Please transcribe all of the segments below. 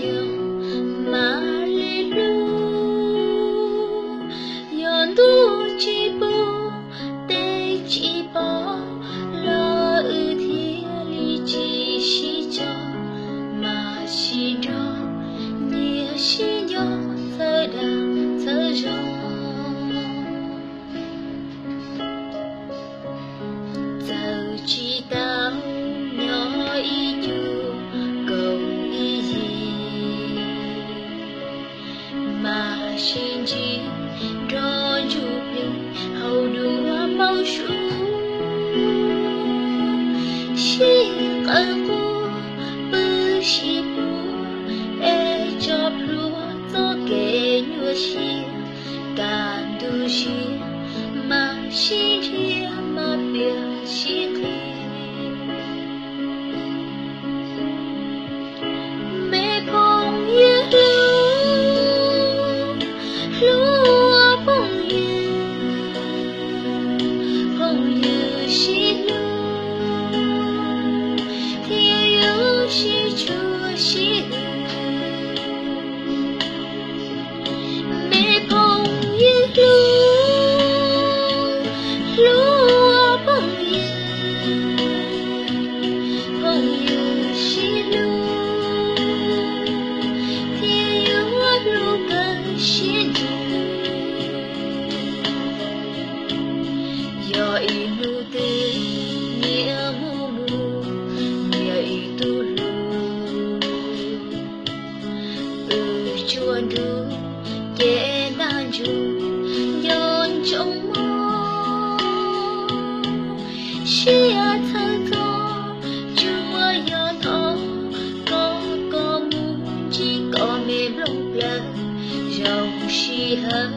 yog mam li hlub. Yog ntuj tsis pub, tes tsis pom, los wb thiaj li tsis sib tso, mas sib nrog nyias sib nco txhawb dag txhawb zog. Txawm tsis tau nyob ib cug koom ib yig, mas sib ntsib nrog ntsuj plig hauv duab hmoob su. Sib qawm qub pw sib puag, es tso plhuav txoj kev nyuaj siab. Kaj ntug siab mas sib nrhiav mas piav sib qhia. Me phooj ywg hlub, hlub ua phooj ywg, phooj ywg sib hlub, thiaj yuav sib tshua sib hwm. Me phooj ywg hlub, hlub ua phooj ywg, phooj ywg sib hlub, thiaj yuav hlub kawg siab ntsws. Yog ib hnub twg nyias mus mus, nyias ib tug lub, wb tsuas nrug ces nag ntsug nco ntsoov mog. Siab txhawj txog tsuas yog thov koj kom mus ntsib koj me nplooj plawv zoo sij hawm,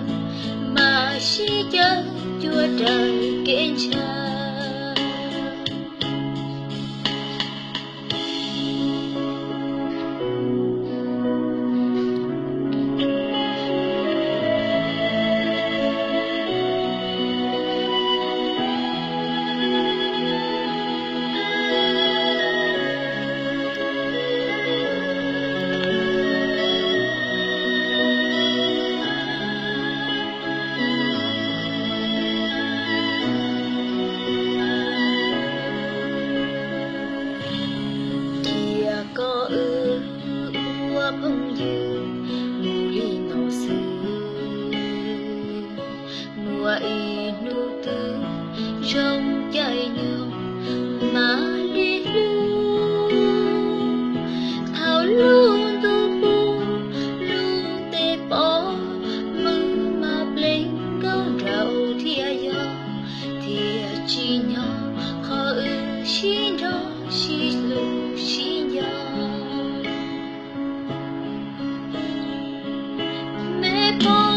mas sib caw cuag raws kev ntshaw. Cia koj wb ua phooj ywg mus li no xwb, muaj ib hnub twg zoo caij nyoog mam li hlub. Thaum lub ntuj pub lub teb pom, mws mas pleev nkauj nraug thiaj yog, thiaj tsim nyog qhov wb sib nrog sib hlub sib nco. Me phooj